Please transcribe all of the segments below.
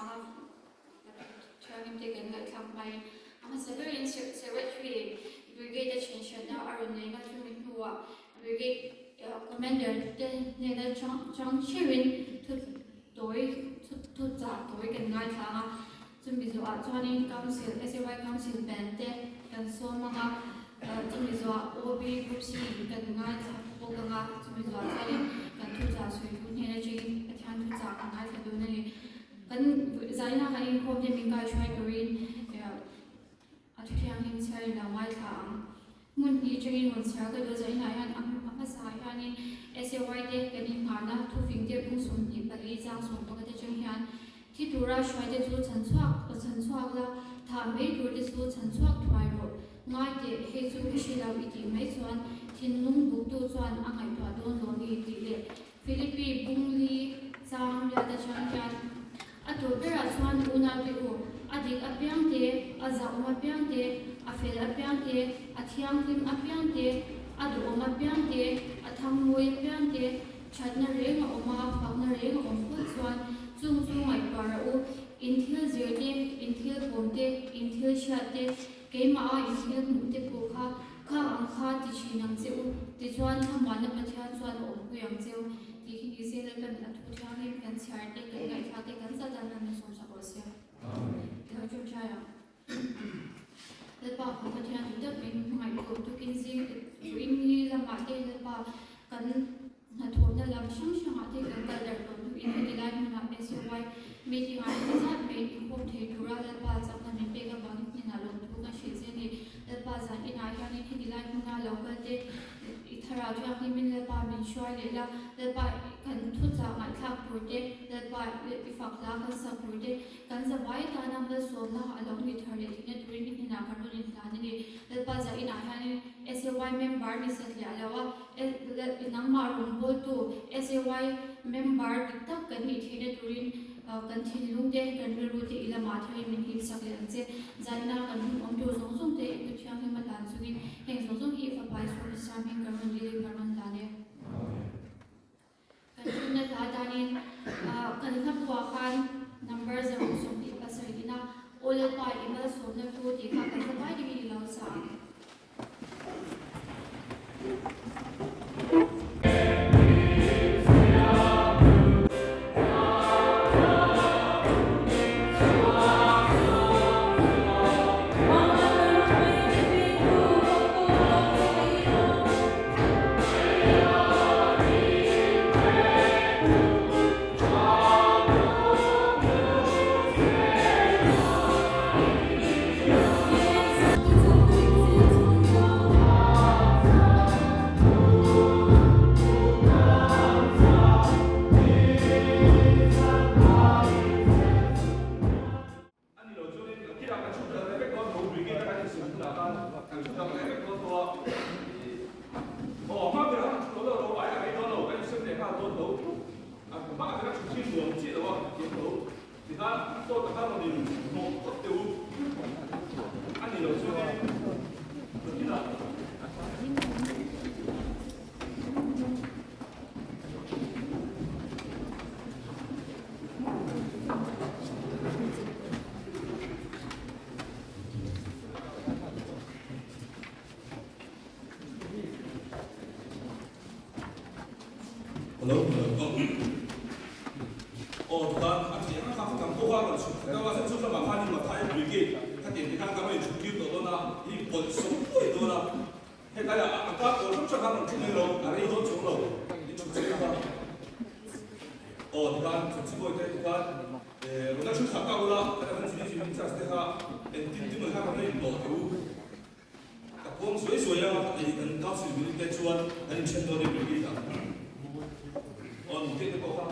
chang a, Thianghlim te kan ngaihthlak hmain a hmasa berin Secretary Brigade a then hranna a rawn nei nghal chumi hnuah Brigade Commander te hnena chang theuhin thu tawi thu chah tawi kan ngaithla ang a, chumi zawhah chuanin Council SAY Council Band te kan sawm ang a, chumi zawhah OB Group C kan ngaithla bawk ang a, chumi zawhah chuanin kan thuchah sawitu hnen atangin Pathian thuchah kan ngaithla dawn a ni. Kan zaina kan inkhawm te min kaihruai turin a thu thianghlim chhiarin lo ngaithla ang. Hmun hnih atangin rawn chhiar ka duh zainah hian a hmasa hianin SAY te kan inngahna thufing te bung 24 chang 11 atang hian thi tura hruai te chu chhan chhuak chhan chhuak la, thah mai tur te chu chhan chhuak thuai rawh. Ngai teh, hei chu i hre lo i tih mai chuan thinlung buktu chuan a ngaihtuah dawn lo ni tih leh Philippi bungli chang riat atang hian a tur berah chuan unaute u, a dik apiang te, a zahawm apiang te, a fel apiang te, a thianghlim apiang te, a duhawm apiang te, a thangmawi apiang te, thatna reng a awm a, fakna reng a awm phawt chuan chung chu ngaihtuah rawh u, in thil zir te, in thil pawm te, in thil hriat te, Keimah a inhmel hmuh te pawh kha kha ang kha ti thin ang che u, tichuan thlamuanna Pathian chuan a awmpui ang che u tih hi ni se Lalpan a thu thianghlim kan chhiar te, kan ngaihthla te, kan zat an han sawm sak rawh sia. Tihau ṭawngṭai ang. Lalpa kan Pathian duh tak min hmangaih tur tukin zing tuin ni lamah te Lalpa kan Hnathawhna lam hrang hrangah te kan kal darh tawh hnuin heti lai hmunah SAY meeting ah heti zat mai inkhawm thei tura Lalpa chakna min pek avangin hnenah lawmthu kan hrilh che a ni. Lalpa zan inah hianin heti lai hmuna lo kal te i tharau thianghlimin Lalpa min hruai leh la, Lalpa kan thuchah ngaihthlak tur te, Lalpa i fak hla kan sak tur te, kan zavai tana malsawmna a lo ni thar leh theihna turin i hnenah kan rawn inhlan a ni. Lalpa zan inah hianin SAY member ni satliah lo a, Nangmah rawngbawltu SAY member dik tak kan nih theihna turin kan thinlung te, kan rilru te i lamah tharin min hil sak leh ang che. Zaina kan hun awm tur zawng zawng te i kut thianghlim a hlan chungin heng zawng zawng hi i fapa Isua Krista hming kan rawn dilin kan rawn hlan e. Kan thunna hla danin kan hla buah khan number 27 ina Aw Lalpa i malsawmna thu tih kha kan hla vai dingin i lo sa ang. A ni lo chuanin kan thil ah kan chhut dang leh vek dawn tho, brigade a kan insiam hunah khan kan chhut dang leh vek dawn tho a, aw hma berah kan chhut lo lo ai a rei dawn lo, kan insiam leh nghal dawn tho, a hma berah chhut hi nuam chiah lo a kan thiam tho, tikhan court ah khan rawn in hnawh phawt teh u, a ni lo chuanin kan thil ah. Hello, aw tikhan a thei ang a kha kan pawh kha rawn chhuk deuh a, chu lamah khanin Mathai Brigade khatiang te khan kan rawn inchhuk tir tawh dawn a, i inpawlh sawk puai dawn a. Hetlai ah a kar kawl hrang hrang khan rawn thu mai lo, a rei dawn chuang lo, in chhuk chiang kha. Aw tikhan chhuk chi bawi te tikhan rawn la thu thla ta ula, kan evangelism in charge te kha engtin tin mai khan rawn la inhlawh teh u. Ka puang zuai zuai a, hei kan council minute te chuan kan inthen dawn em brigade ah. Aw nute te pawh kha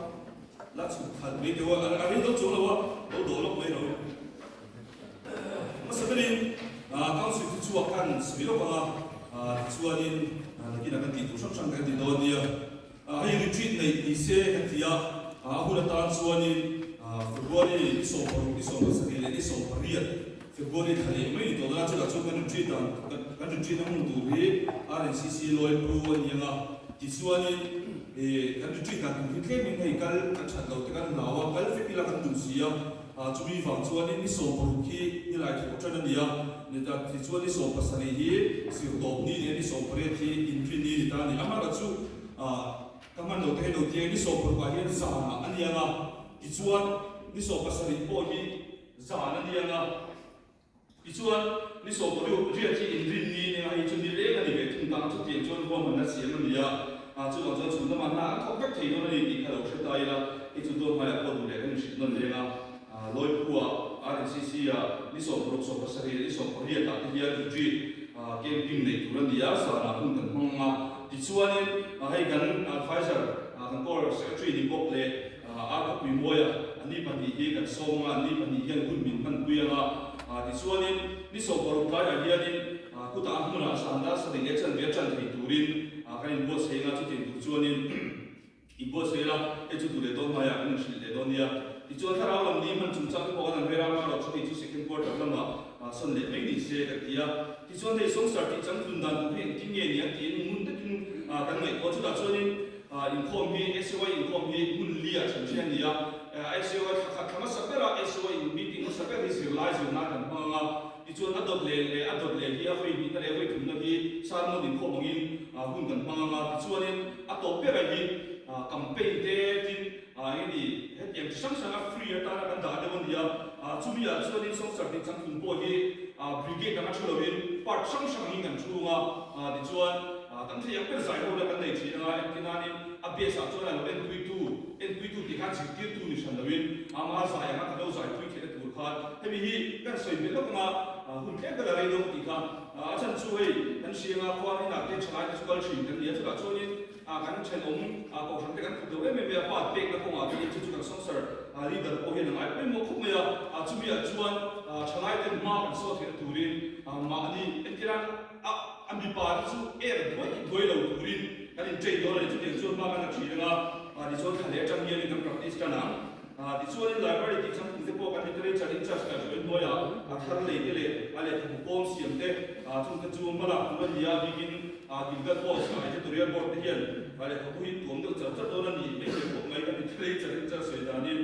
la chhuk khalh mai teh u a, a rei dawn chuang lo a, lo dawh lawk mai lo. Hmasa berin Council thu chhuak khan sawi lawk ang a, tichuanin nakinah kan tih tur hrang hrang kan ti dawn nia. Hei retreat neih ni se kan ti a, a hun atan chuanin February ni 16, ni 17 leh ni 18 February thla leh mai ni tawh dawn a, chutah chuan kan retreat dan kan retreat na hmun tur hi RNCC Lawipu a ni ang a, tichuanin kan retreat dan tur hi tlemin hei kal kan that lo te kan hlau a, kal vek ila kan duh si a. Chumi vang chuanin ni 60 hi nilai thawh tan a ni a, tichuan ni 17 hi zirtawp ni leh ni 18 hi inrin ni ni ta a ni. Amaherawhchu ka hman lo te hei lo tia ni 60 ah hian zanah a ni ang a, tichuan ni 17 pawh hi zan a ni ang a. Tichuan, ni 60 riat hi inrin ni nia hei chu ni leng a ni ve thung ta ang, chutiang chuan ruahmanna siam a ni a, chuvang chuan chhun lamah hna an thawk vek thei dawn a ni tih kha lo hre ta ila, hei chu dawn hmaiah pawh duh leh kan inhrilh nawn leng a, Lawiphuah, RNCC ah ni 60, 17 leh ni 18 ah te hian retreat camping neih tur a ni a, zanah hun kan hmang ang a, tichuanin hei kan advisor kan Corps Secretary ni bawk leh A khawpui mawiah anni pahnih hi kan sawm anga, anni pahnih hian hun min hmanpui anga, tichuanin ni 16 tlaiah hianin khutah a hmunah sanda sarih leh chanve a ṭan thei turin kan inbuatsaih anga, chutiang tur chuanin inbuatsaih ila, hei chu duh leh dawn hnaiah kan inhrilh leh dawn nia. Tichuan thlarau lam ni hman chungchang te pawh kan han rel a, amaherawh chu hei chu second quarter lamah sawn leh mai ni se kan ti a. Tichuan hei sawngsar tih changtlun dan tur hi engtin nge ni a tiin ngun takin kan ngaihtuah a, chutah chuanin Inkhawm hi SOI inkhawm hi hmun li ah then then a ni a, SOI thla khat thla hmasa ber a SOI in meeting hmasa ber hi zirlai zirna kan hmang ang a, tichuan a dawt leh leh a dawt leh hi a vawi hnihna leh a vawi thumna hi sermon inkhawm angin hun kan hmang ang a, tichuanin a tawp berah hi campaign te tin eng nge hetiang chi hrang hranga free atana kan dah deuh a ni a, chumi ah chuanin sawngsar tih changtlung pawh hi brigade anga thu lovin part hrang hrang angin kan thu ang a, tichuan. Kan thei ang ber zai ho la kan nei thin anga entir nanin a base ah chuan a lo enpuitu, enpuitu tih khan zirtirtu ni hran loin ama zai anga ka lo zaipui theihna tur khan hemi hi kan sawi hmel lawk anga hun tlem ka la rei dawk tih kha a chhan chu hei kan hria anga khuan inah te thalai te chu kal thin kan ni a chutah chuanin kan thenawm kohhran te kan khup lo em em mai a part pekna kawngah te hian chu chu kan sponsor leader pawh hian a ngai pawimawh khawp mai a chumi ah chuan thalai ten hma kan saw theihna turin mahni entir a A a mipa te chu er duai duai lo turin kan in train dawn a ni. Chutiang chuan hma kan la thin anga, tichuan thla leh atang hianin kan practice tan ang. Tichuanin library tih changtlung te pawh kan literature in charge kan hruai hnuaiah a thar lei te leh a lehkhabu kawm siam te chung te chu hma lak tur a ni a, bikin Gilgal Post editorial board te hian lehkhabu hi tuam deuh char char dawn a ni mai mai khawp mai kan literature in charge sawi danin.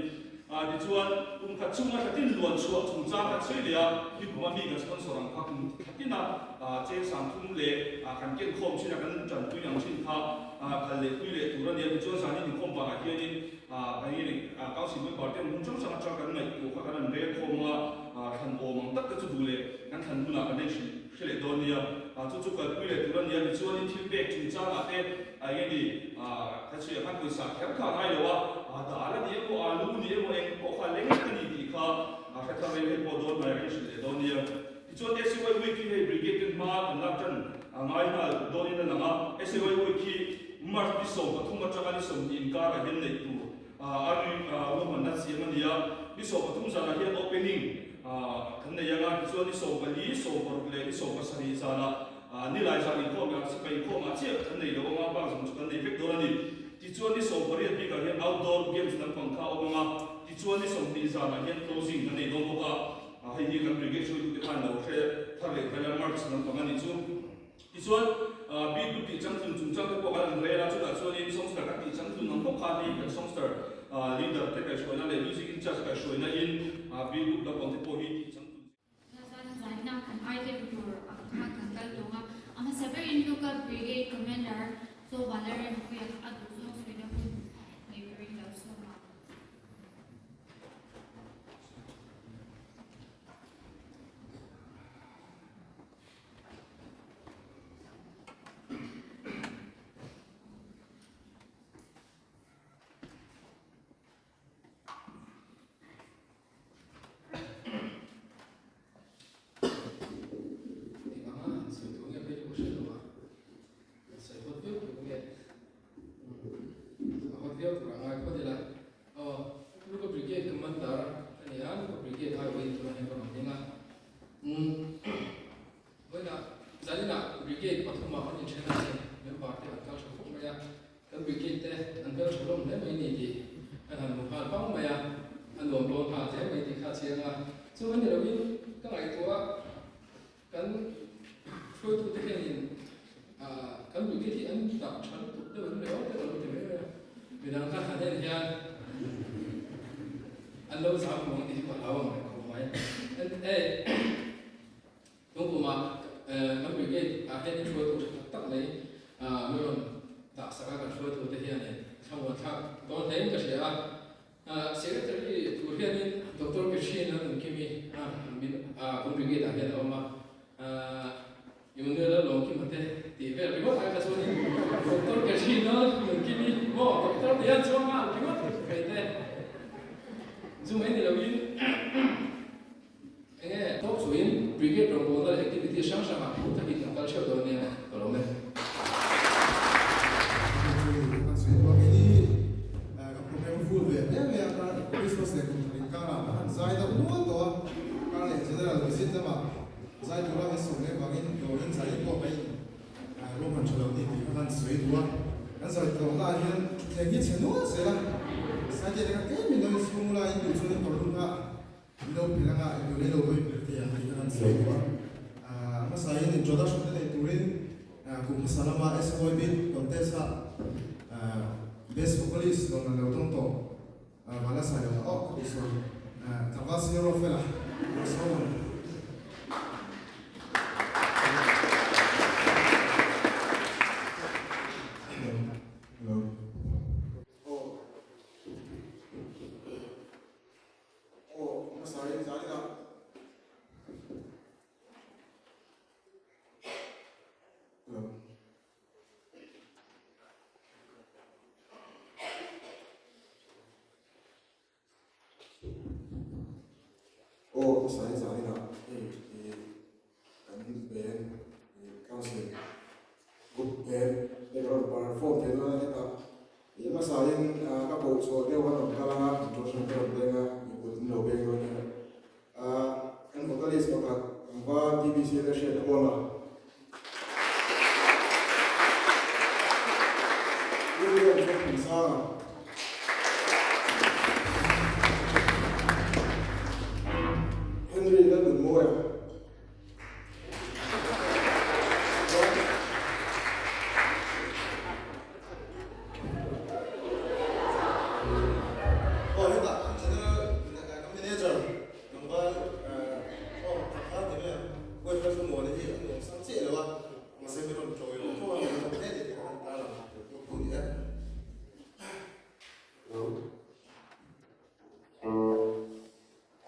Tichuan, kum khat chhunga thla tin luan chhuah chungchang kan sawi leh a, nikum a mi kan sponsor ang kha kum thla tina cheng 30 leh kan ken khawm thin a, kan tanpui ang thin kha kal leh pui leh tur a ni a. Tichuan, zanin inkhawm banah hianin kan nge council member te hmun hrang hrang atang kan ngaihtuah kha kan han rel khawm a, thlan awm ang tak te chu duh leh kan thlan hunah kan ei hre leh dawn nia. Chu chu kalpui leh tur a ni a. Tichuanin thil pek chungchangah te eng nge ni ka chhuiah khan pawisa kher kha a ngai lo a, dal a ni emaw, alu ni emaw eng pawh kha leng a ni tih kha hre thar reng hei pawh dawn hnai kan hrilh leh dawn nia. Tichuan SAY week hi hei brigade ten hma kan lak tan a ngai nghal dawnin a lang a, SAY week hi March ni 13 atanga ni 20 inkarah hian neih tur a ri ruahmanna siam a ni a, ni 13 zanah hian opening kan nei ang a, tichuan ni 14, 16 leh ni 17 zanah Nilai zan inkhawm ah sipai inkhawm ah chiah kan nei lo anga bak zawng chu kan nei vek dawn a ni. Tichuan ni 18 bikah hian outdoor games lampang kha a awm anga, tichuan ni 20 zanah hian closing kan nei dawn bawk a, hei hi kan brigade hruaitute khan lo hre thar leh thar ila March lampang a nih chu. Tichuan B group tih changtlun chungchang te pawh kan han rel a, chutah chuanin songster kan tih changtlun ang bawk khan hei kan songster leader te kaihhruaina leh music in charge kaihhruaina in B group lampang te pawh hi tih changtlun Zaina kan item tur ang khan kan kal tawng a, a hmasa berin Local Brigade Commander Zo Valerie Mapuia kha a duh zawng sawi na hun nei turin lo sawm a. Eng anga han sawi tur nge phei chu ka hre lo a, han sawi hawt viau tur nge a hawt viau tur a ngai phawt ila. Aw, Luka Brigade Commander a ni a, Luka Brigade highway tunah hian ka rawn ding a. Umm, vawiinah zaninah Brigade pathumah kan inthen a ni, member te an kal tha khawp mai a. Kan brigade te an hmel tha hlawm hle mai ni tih kan han hmu nghal pang mai a, a nuam dawn nghal hle mai tih kha a chiang a. Chu mai ni loin ka ngaihtuah kan hruaitute hianin kan brigade hi an dah tha lutuk deuh em leh aw te ka lo ti mai mai a, midang kha han en hian. an lo zam muang tih hi ka hlau ang reng khawp mai. Hei tung kumah kan brigade ah hian hruaitu tha tak tak mai min rawn dah sak a, kan hruaitute hianin thlamuan thlak dawn hlein ka hria a. Secretary tur hianin Doctor Catherine a Nunkimi min kan brigade ah hian a awm a. Emmanuel-a Lawmkima te tih vel ringawt ai kha chuanin Doctor Catherine-a Nunkimi maw Doctor tih hian chuang nghal ringawt thei te chu mai ni loin enge tawp chuhin Brigade rawngbawlna leh activity hrang hrangah phur takin kan kal theuh dawn nia ka lawm e. Zai tura min sawm leh vangin dawrin zai pawh ka in ruahman tha lo ni tih kha kan sawi duh a. Kan zai tlawhna ah hian thutthleng hi chhe nual zel a, Saite te kha tlem in lo inchhung ula in duh chuan in kawrlum kha in lo phel anga in duh leh lo vawi phel thei ang tih kha kan sawi duh a. Hmasa in introduction te nei turin kum hmasa lama SYB contest a best vocalist lawm an lo tawng tawh. Vala sai lo aw ka ti sawi. Tlangval senior aw fela ka sawi ang. Hello. Aw. Aw, hmasa in zan ila. Hello. Aw hmasa in zan inah hei i kan band i council group band te ka rawn perform thei dawn a hetah i hmasa in ka koh chhuah deuh a rawn kal anga introduction te rawn beng a i kut in lo beng dawn nia kan vocalist pakhat tlangval TBC te hriat a huam a. William Zothensanga. Henry Lalnunmawia. Aw hetah kan general kan manager Tlangval aw Thakthar ti mai a, Welfare Thlamuana hi a nuam sang chiah lo a, mahse min rawn ṭawi lo tho a, min rawn hle ni tih ka han tar ang tawk tu ni e. Hello.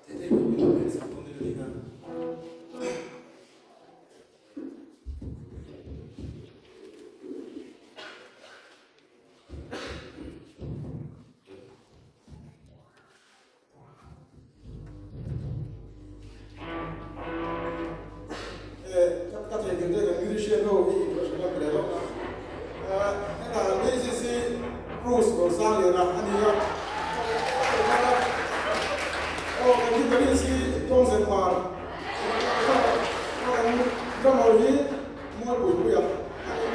Thei thei pawh min rawn en sak dawn ila ni kha. Ka theihnghilh te kan musician ho hi inhruaihran ka pe lawk a. Hetah bassist hi Bruce Rosangliana a ni a. Aw kan guitarist hi Tawngzen Hmar kan drummer hi Mualpuipuia a ni.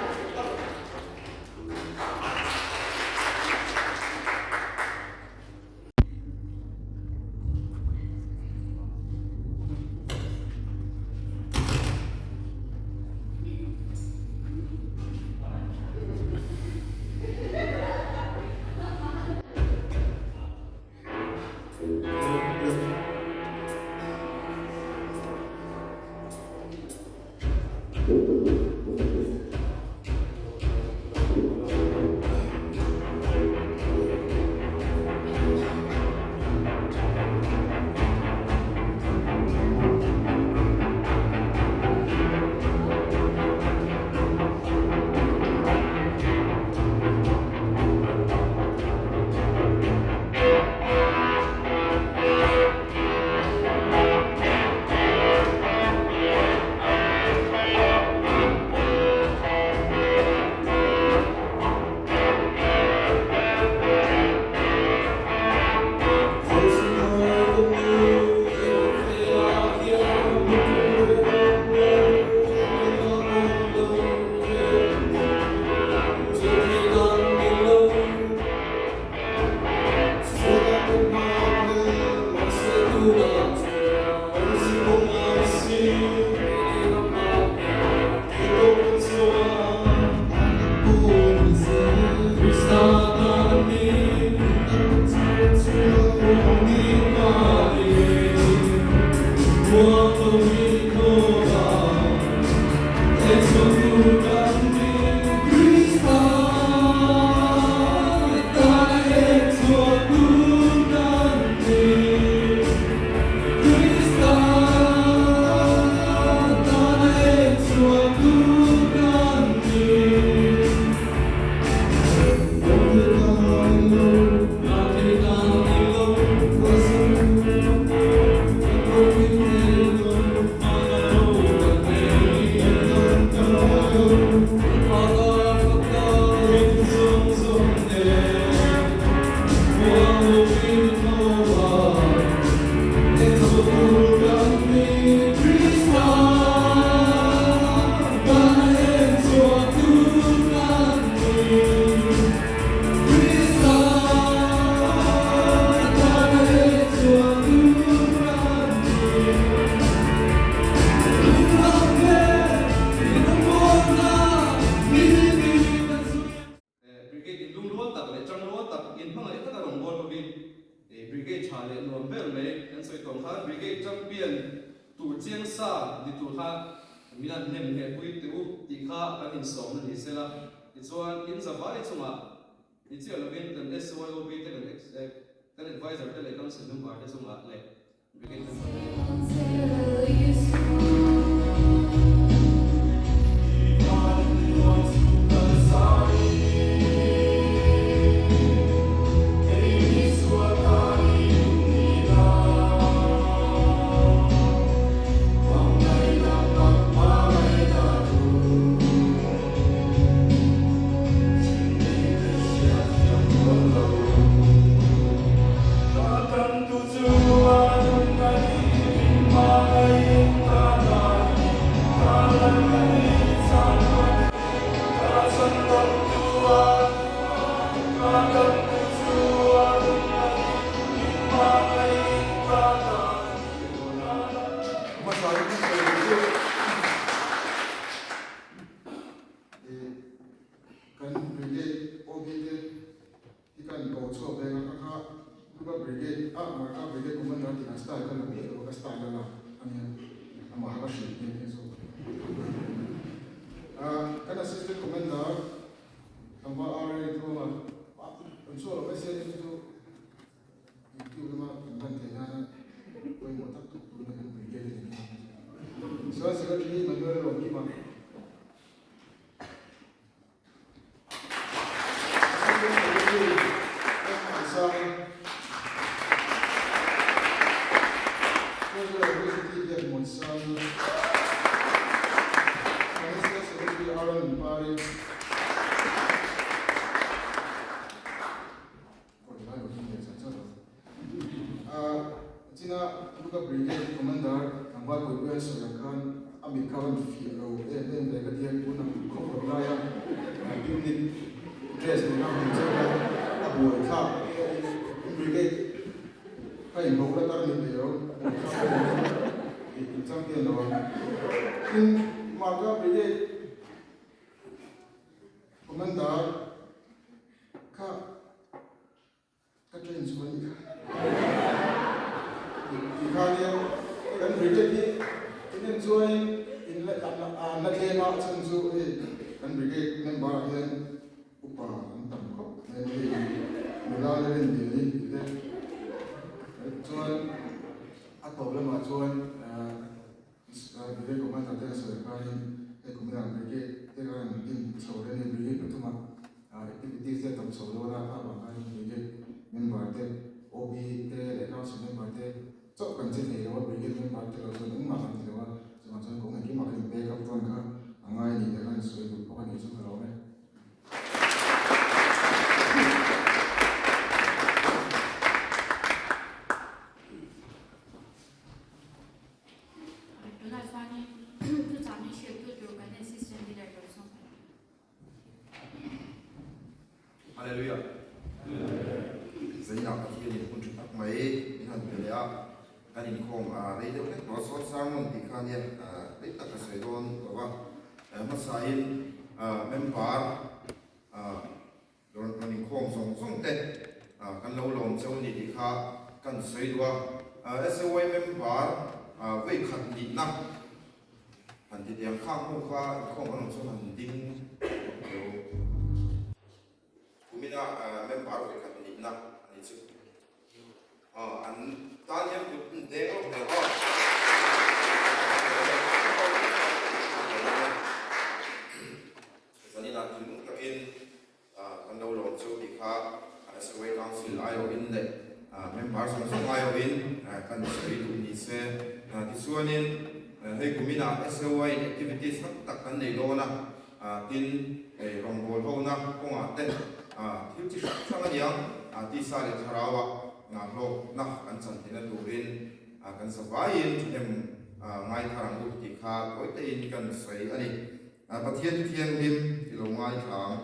Brigade inlungrual tak leh tangrual tak inhmangaih taka rawn bawl hovin Brigade tha leh nuam ber mai kan sawi tawng khan Brigade champion tur chiang sa ni tur kha min han hnem hneh pui teh u tih kha kan insawmna ni sela. Tichuan in zavai chungah ni chiah lovin kan SYOB te kan advisor te leh council member te chungah leh Brigade member te. Kan brigade OB te hi kan ko chhuak ve nga kha Luka brigade a Marka brigade commander tih ang style kha la miah lo a ka style a lak ania amah kha ka hrilh nghe nghe zawk a kan assistant commander tlangval RA Tluanga an chhuak lo mai sia ni chu YouTube lama kan lan theih nana pawimawh tak thawk tur kan brigade a ni chuan secretary Manuel Romkima Brigade Commander tlangval Puipuia an sawi ang khan a mit kha rawn fiah lo em em ve ka tia tun ang khawpawt laia picnic dress nena hmu chauh a a buai thlak in brigade kha in bawk la tar ni ve lo a buai thlak em em in champion lo a tin Marka Brigade Commander kha Ka train chu a nih kha. Ti kha nia kan brigade hi in en chuanin in la an la tlem a chhan chu hei kan brigade member ah hian upa an tam khawp mai a hei nula la rin dil hi tih te chuan a tawp lamah chuan Brigade commander te a sawi khanin hei kuminah brigade te khan in chho leh a ni brigade pathumah Activities te a tam chho dawn a, kha vang khanin Brigade member te, OB te leh Council member te chauh kan che thei lo a, Brigade member te lo chuan engmah kan ti lo a, chuvang chuan kawng engkimah kan in back up tawn kha a ngai a ni tih khan sawi duh bawk a nih chu ka lawm e. Tunah chuanin thuchah min hrilhtu tur kan assistant leader lo zawk a ni. Hallelujah. Zainah Pathian in hun tha tak mai min han pe leh a, kan inkhawm a rei deuh hlek tawh a, sawn sermon tih kha nia rei tak ka sawi dawn tawh a, hmasain member rawn rawn inkhawm zawng zawng te kan lo lawm cheu a ni tih kha kan sawi duh a, SAY member. Vei khat nihna han ti teh ang khang ho kha inkhawm an awm chuan han ding lo. Kumina member vei khat nihna a ni chu. An tan hian kut an deng reuh hle aw. Zaninah thinlung takin Kan lo lawm chu tih kha SOA Council aiawhin leh member zawng zawng aiawhin kan sawi duh ni se. Tichuanin hei kuminah SOA in activities tam tak kan nei dawn a, tin hei rawngbâwl hona kawngah te thil chi hrang hrang a niang, tisa leh thlarauah hlawkna kan chan theihna turin kan zavaiin thahnem ngai thar ang u tih kha tawi teiin kan sawi a ni. Pathian thianghlim i lo ngaithla ang.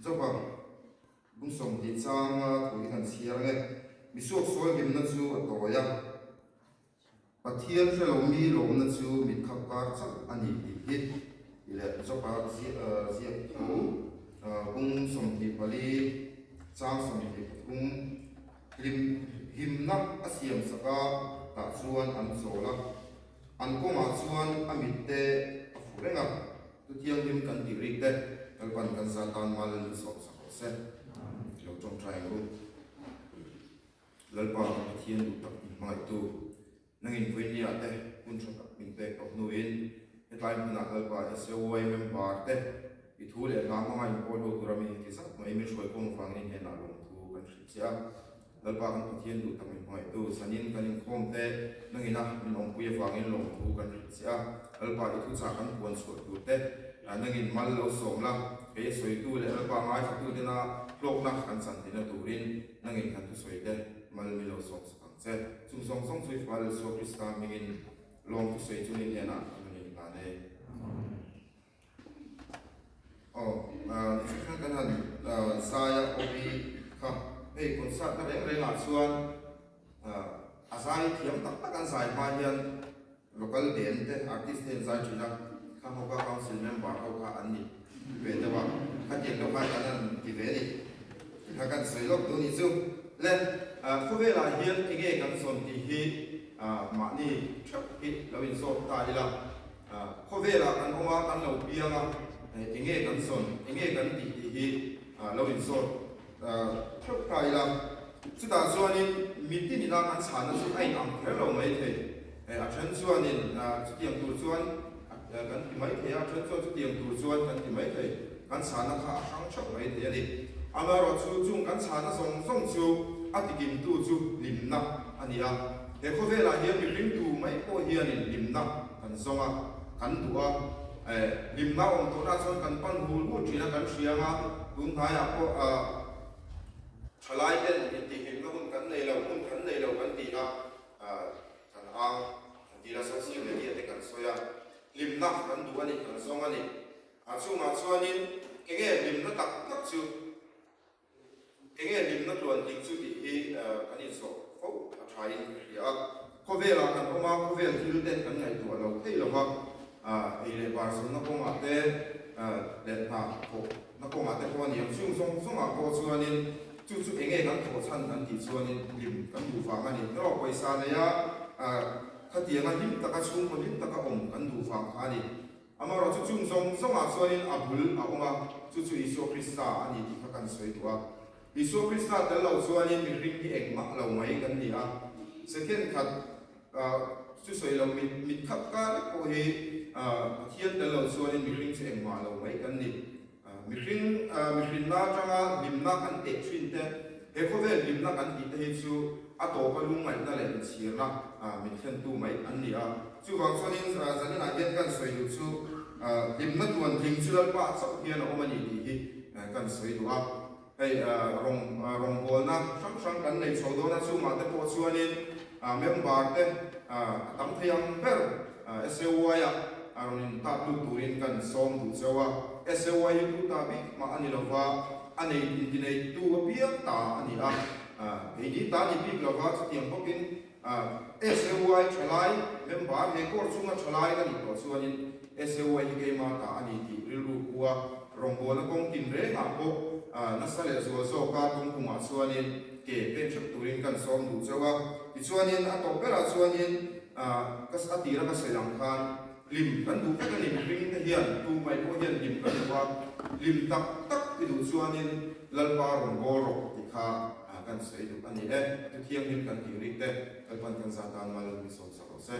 Joba bung 20 changa thu hi kan chhiar ang e. Misuak sawi hlimna chu a tawi a, Pathian hre lo mi lawmna chu mit khap kar chauh a ni tih hi i leh Joba ziak tho bung 24 chang 23. Hlim hlimna a siam sak a, tah chuan an chawl a, an kawngah chuan a mitte a fu reng a, tu thianghlim kan tih rik te Lalpan kan za tan mal min sawm sak rawh se. I lo tawngtai ang u. Lalpa kan Pathian duh tak min hmangaihtu, nangin Vawinia te hun tha tak min pek tawh hnuin hetlai hmunah Lalpa SAY member te I thu leh hla hmanga inpawl ho tura mi heti zat mai min hruai khawm avangin i hnenah lawmthu kan hrilh che a. Lalpa kan Pathian duh tak min hmangaihtu, zanin kan inkhawm te nangina min awmpui avangin lawmthu kan hrilh che a. Lalpa i thuchah kan puan chhuah tur te nangin mal lo sawm la, kei a sawitu leh Lalpa ngaithlatu tena hlawkna kan chan tina turin nangin kan thusawi te mal min lo sawm sak ang che. Chung zawng zawng chu i fal Isua Krista hmingin lawmthu sawi chu ni hnenah kan rawn inhlan e. Aw, nichhin khan kan han zai a Obi kha hei concert na reng rengah chuan a zai thiam tak tak an zai hma hian local band te artist te an zai thin a, kha ho kha council member ho kha an ni ve deuh a, khatiang deuh khan kan han ti ve a ni. Kha kan sawi lawk duh ni chu. Le, khawvelah hian enge kan zawn tih hi mahni theuh hi lo inzawt ta ila. Khawvelah kan awm a, kan lo piang a, enge kan zawn, enge kan tih tih hi lo inzawt theuh ta ila. Chutah chuanin mitin ina kan chhahna chu a inang kher lo mai thei. A then chuanin chutiang tur chuan kan ti mai thei a, a then chuan chutiang tur chuan kan ti mai thei. Kan chhahna kha a hrang theuh mai thei a ni. Amaherawhchu chung kan chhahna zawng zawng chu a tikimtu chu hlimna a ni a. He khawvelah hian mihring tu mai pawh hianin hlimna kan zawng a, kan duh a. Hlimna awm tawhna chuan kan pan hul hul thin a, kan hria ang a, tun hnaiah pawh thalai ten intihhlimna hun kan nei lo, hun kan nei lo kan ti a, kan ang, kan ti la, social media te kan sawi a, hlimna kan duh a ni, kan zawng a ni. A chungah chuanin enge hlimna tak tak chu? Enge hlimna tluan ding chu tih hi kan insawh fo a thain ka hria a. Khawvelah kan awm a, khawvel thil te kan ngaihtuah lo thei lo va, ei leh bar zunna kawngah te leh hna thawhna kawngah te pawh a ni ang. Chung zawng zawngah pawh chuanin chu chu enge kan thawh chhan kan tih chuanin hlim kan duh vang a ni. Erawh pawisa neia khatianga hlim taka chhungkaw hlim taka awm kan duh vang kha a ni. Amaherawhchu chung zawng zawngah chuanin a bul a awm a, chu chu Isua Krista a ni tih kha kan sawi duh a. Isua Krista tel lo chuanin mihring hi engmah lo mai kan ni a. Second khat chu sawi lo mit mit khat kar vek pawh hi Pathian tel lo chuanin mihring chu engmah lo mai kan ni. Mihring mihrinna atanga hlimna kan teh thin te, he khawvel hlimna kan tih te hi chu a tawpa lungngaihna leh inchhirna min thlentu mai an ni a. Chuvang chuanin zaninah hian kan sawi duh chu hlimna tuan tling chu Lalpa chauh hian a awm a ni tih hi kan sawi duh a. Hei rawng rawngbawlna hrang hrang kan nei chho dawn a, chungah te pawh chuanin member te a tam thei ang ber SAY-ah a rawn intat lut turin kan sawm duh cheu a. SAY hi tu ta bik mah a ni lova, a nei intineitu apiang ta a ni a. Keini ta ni bik lova, chutiang bawkin SAY thalai member he court chunga thalai ka nih tawh chuanin SAY hi keimah ta a ni tih rilru pu a, rawngbawlna kawng tin rengah pawh. nasa leh zual zawka tum kumah chuanin ke pen hrep turin kan sawm duh chauh a. Tichuanin a tawp berah chuanin ka a tira ka sawi ang khan hlim kan duh vek a ni. Mihring te hian tu mai pawh hian hlim kan duh a, hlim tak tak i duh chuanin Lalpa rawn bawl rawh tih kha kan sawi duh a ni e. A thu thianghlim kan tih rik te Lalpan kan zah tan mal min sawm sak rawh se.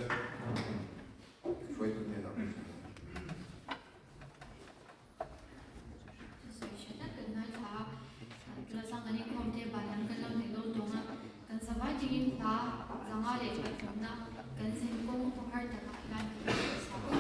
Hruaitu hnenah kan hria. Thusawi tha tak kan ngaithla a, tuna chuan kan inkhawm te ban lam kan lo hnaih dawn tawng a, kan zavai tingin hla zanga leh pathumna kan zin kawng khawhar takah hian kan inhrilh sak a.